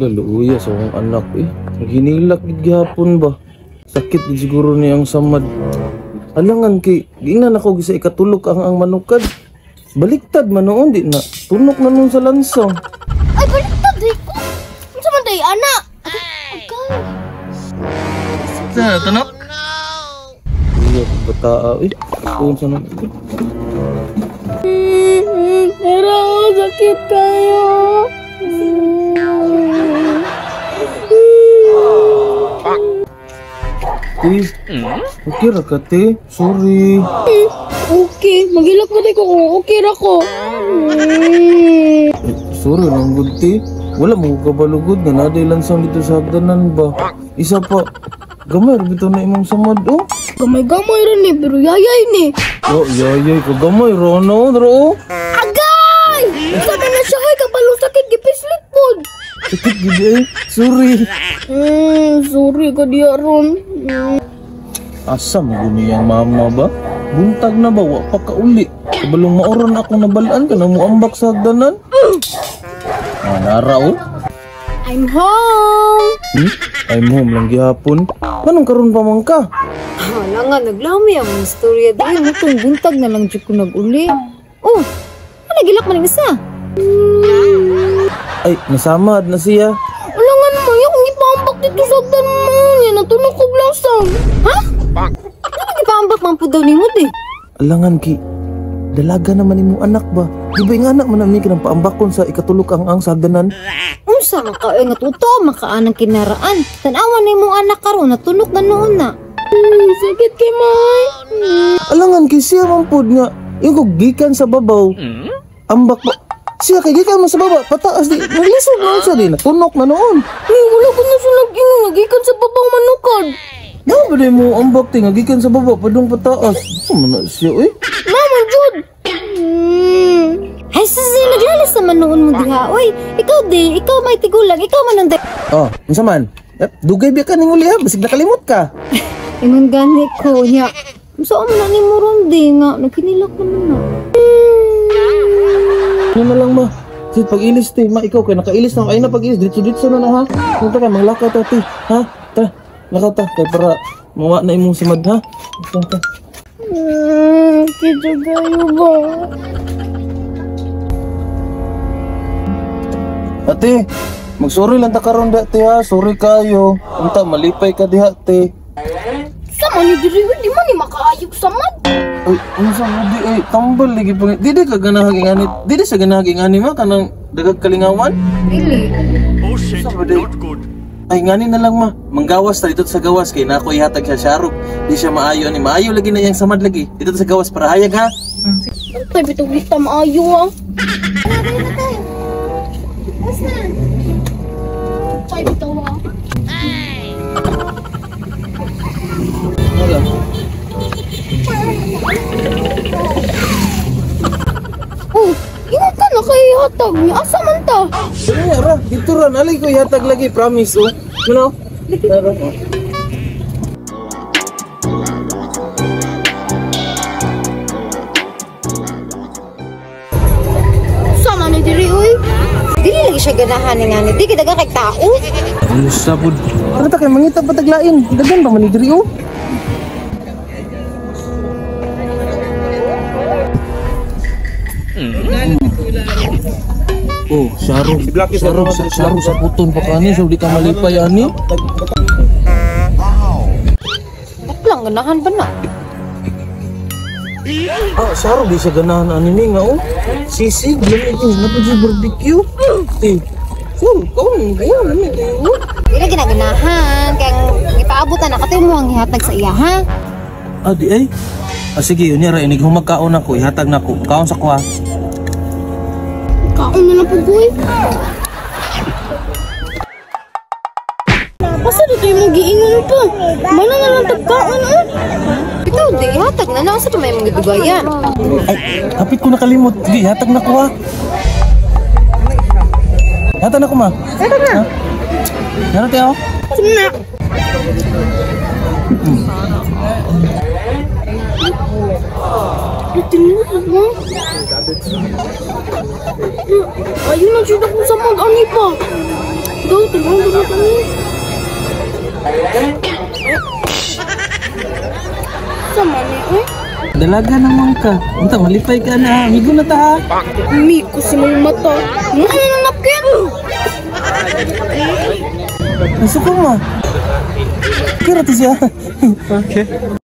Laluya sa akong anak eh. Ginilak gid gihapon ba? Sakit gid siguro ni ang samad. Alangan kay giingnan ako sa ikatulog ang manukad. Baliktad man noon di na. Tunok na nun sa lansang. Ay baliktad di ko. Unsa man day anak? Agay. Sa tunok? Iya, bataa eh. Unsa na? Pero sakit kayo. Te, okay ra ka te? Sorry. Okay, magilak mo ko kung okay ra ko. Eh, sorry lang gud te. Wala mo kabalugod nga naday lansang dito sa hagdanan ba. Isa pa, gamay ra bitaw na imong samad oh. Gamay-gamay ra ni pero yayay ni. Oh, yayay ka gamay ra no, ro. Agay! Sa na siya ay kabalong sakit gipislit pod. Sakit gid eh. Sorry. Sorry ka diya ron. Asa mo guni ang mama ba? Buntag na ba? Wa pa kauli. Kabalong maoron akong nabalaan ka na muambak sa hagdanan. Ah, nara oh. I'm home. Hmm? I'm home lang gihapon. Anong karon pa man ka? Wala nga, naglami ang mga istorya dahil itong buntag na lang dyan ko nag-uli. Oh, ano gilak man ang isa? Ay, nasamad na siya. Wala nga naman, yung ipaambak dito sa hagdan mo. Yan, natunog ko langsang. Ha? Ano ipaambak man po daw ni Mud eh? Alangan ki, dalaga naman imong anak ba? Di ba yung anak man namin kinang paambakon sa ikatulog ang sa hagdanan? Unsa man ka, nga totoo makaanang kinaraan. Tanawan na imong anak karon, natunok na noon na. Sakit kay May. Alangan ki siya man pod nga, yung kog gikan sa babaw, ambak pa. Siya kay gikan man sa baba, pataas di, naglisod man siya di, natunok na noon. Ay, wala ko na siya nag-ingon, nagikan sa babaw manukad. Nga ba di mo ambak ti, nga gikan sa baba, padung pataas. Sama na siya eh. Mama, Jud! Ay, susi, naglalas naman noon mo diha. Uy, ikaw di, ikaw may tigulang, ikaw man ang Oh, unsa man? Dugay biya ka ning uli ha, basig nakalimot ka. Ingon gani ko niya. Unsa man na ni mo ron di nga, nagkinilak naman na. Ano na lang ma? Sige, pag-ilis te, ma ikaw kay nakailis na ay na pag-ilis, diretso-diretso na na ha. Punta ka manglakaw ta te, ha? Ta, lakaw ta kay para mawa na imong samad ha. Ta. Kito kayo ba? Ate, magsorry lang ta karon da te ha. Sorry kayo. Unta malipay ka diha te. Sama ni diri di man ni makaayog samad. Uy, unsa mo di ay tambal lagi pang. Di di ka ganahag ingani. Di di sa ganahag ingani ma kanang dagag kalingawan. Dili. Oh shit, not good. Ay ngani na lang ma. Manggawas ta dito sa gawas kay nako ihatag siya sharop. Di siya maayo ani maayo lagi na iyang samad lagi. Dito sa gawas para hayag ha. Tay bitong lista maayo ha. Tay bitaw ha. Wala. Oh, ingat ka na kay hatag niya. Asa man ta? Sige ra, dito ra nalay ko ihatag lagi, promise oh. Ano? Tara. Sama ni diri oy. Dili lagi siya ganahan ni ngani. Di kita kay tao. Unsa pud? Tara ta kay mangita pa taglain. Dagan pa man ni diri oh. Oh, syarog. Syarog, syarog sa puton pa kani so di ka malipay ani. Lang ganahan pa na. Ah, syarog di siya ganahan ani ni nga oh. Sisig lami ni na pud barbecue. Eh, so, kaon kaon lami kayo. Di na ginaganahan kay gipaabot na kato mo ang ihatag sa iya ha. Ah, di ay. Ah, sige, unya ra inig humagkaon ako, ihatag nako. Kaon sa kuha. Kaon na lang po koy. Basta dito yung giingon pa. Mana na lang tagkaon oh. Bitaw di ihatag na na unsa to may mga gidugayan. Ay, hapit ko nakalimot. Sige, hatag na ko ha. Hatag na ko ma. Hatag na. Meron tayo? Sumna. Tinuod mo. Ayun na jud ako sa mag-ani pa. Daw, tulong na kami. Sama ni, eh? Dalaga naman ka. Unta, malipay ka na. Amigo na ta ha. Miko si mong mata. Mukha na napkin. Gusto ko ma. Kira to siya. Okay.